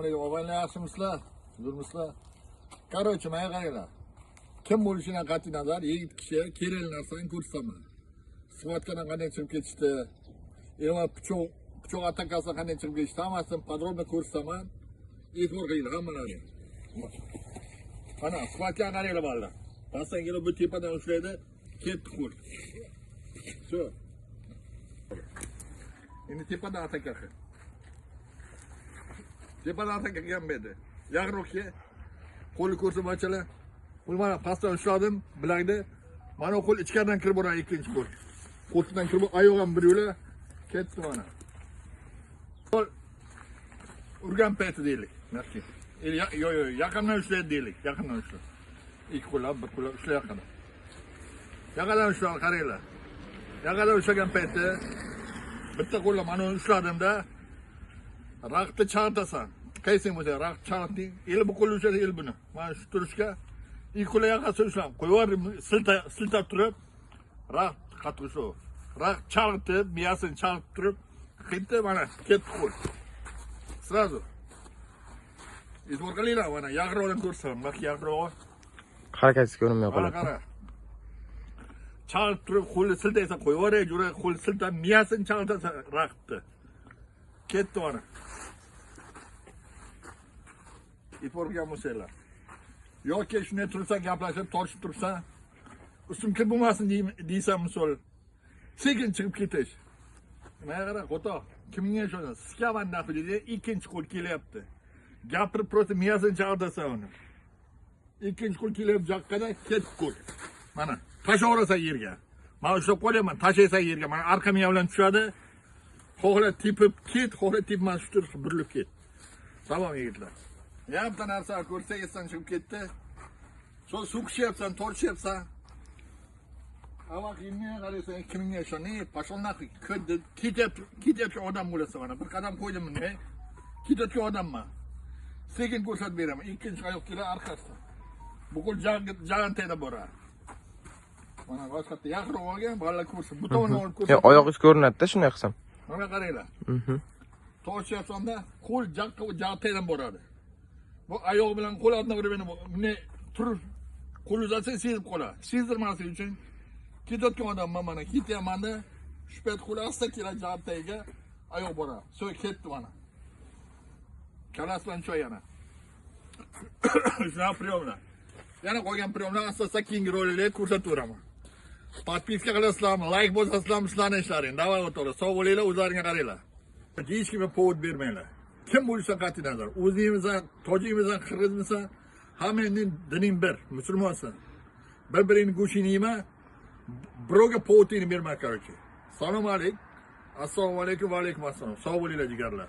Alaykum, og'aylar, yaxshimisizlar? Zo'rmisizlar? Короче, menga qaranglar. Kim bo'lishidan qat'iy nazar, yigit kishi kerakli narsani ko'rsataman. Схватка dan qanday chiqib ketishdi, eva pichoq atakasidan qanday chiqib ketishdi, hammasini подробно ko'rsataman. E'tibor qilinglar hammalaring. Mana, схватка ga qaranglar, bolalar. Pastdan kelib bu tepadan ushlaydi, ketdi qo'l. Всё. Endi tepadan ataka qil. Tepadan ataka qilgan bu edi. Yaqinroq kel. Qo'lni ko'rsa bachalar. Qo'l mana pastdan ushladim, bilakni. Mana qo'l ichkaridan kirib boradi, ikkinchi qo'l. Qo'ltiqdan kirib, oyoq ham bir yo'la ketdi mana. Qo'l urgan payti deylik. Narki. Yo'q, yo'q, yaqindan ushlaydi deylik. Yaqindan ushla. Ikki qo'llab, bir qo'llab ushla yaqindan. Yaqindan ushladi, qaranglar. Yaqindan ushlagan payti bitta qo'llab mana uni ushladimda, raqibni chalg'itasan. Qaysing bo'lsa raqib chalg'itding, el bu qo'lni ushladi, el buni. Mana shu turishga ikki qo'li yoqasini ushlab qo'yib yubordim, siltab turib, raqib qattiq shu. Raqib chalg'itib, miyasini chalg'itib turib, ketdi mana, ketdi qo'l. Сразу. E'tibor qilinglar, mana yaqinroqdan ko'rsam, bak yaqinroq. Harakatsiz ko'rinmay Qara, qoladi. Qara. Chalg'itib turib qo'lni siltaysan, qo'yib yuboray, jo'ra, qo'lni siltab, miyasini chalg'itasan raqibni. Ketdi mana. E'tibor qilgan bo'lsanglar. Yoki shunday tursan, gaplashib, tortishib tursan, ustim kir bo'lmasin deysan misol. Sekin chiqib ketish. Mana qara, qo'toq, kimga ishonasan? Sikaman nafi dedi, ikkinchi qo'l kelyapti. Gapirib, просто miyasini chalg'itasan uni. Ikkinchi qo'l kelyapti joqqada, ketdi qo'l. Mana, tashlaverasan yerga. Mana ushlab qolyapman, tashlaysan yerga. Mana arqa miya bilan tushadi. Xohla tepib ket, xohla tepmas, shu turib burilib ket. Tamom, yigitlar. Yana bitta narsa ko'rsa esdan chiqib ketdi. So'ng so'kishyapsan, tortishyapsan. Avval kimga qaraysan, kimga ishon, пошел нахуй, deb ketyapti, ketayotgan odam bo'lasan mana. Bir qadam qo'ydim bunday. Ketayotgan odamman. Sekin ko'rsatib beraman. Ikkinchi oyoq keladi orqasidan. Bu qo'l jag'in tagida boradi. Mana boshqa yaqinroq olgan, bolalar ko'rsin. Bu tomondan olib ko'rsin. Yo, oyog'ingiz ko'rinadi-da shunday qilsam. Mana qaranglar. Tortishyapsanda qo'l jaqqa jag' tagidan boradi. Bu oyoq bilan qo'l одновременно bunday turib qo'l uzatsa sezib qoladi. Sezdirmaslik uchun ketayotgan odamman, mana ketyapmanda, shu payt qo'l asta keladi jag' tagiga, oyoq boradi. So'ng ketdi mana. Kallasi bilan choy yana. Shunaqa приём lar. Yana qolgan приём lar asta-asta keyingi roliklarda ko'rsataveraman. Подписка qilasizlarmi, layk bosasizlarmi, sizlarning ishlaring. Давай, o'rtoqlar, sog' bo'linglar, o'zlaringga qaranglar. Hech kimga повод bermanglar. Kim bo'lishidan qat'iy nazar. O'zingizsan, tojikmisan, qirg'izmisan, hammangning dining bir, musulmonsan. Bir-biringni go'shtingni yema, birovga повод ingni berma, короче. Salom alik. Assalomu alaykum va alaykum assalom. Sog' bo'linglar, jigarlar.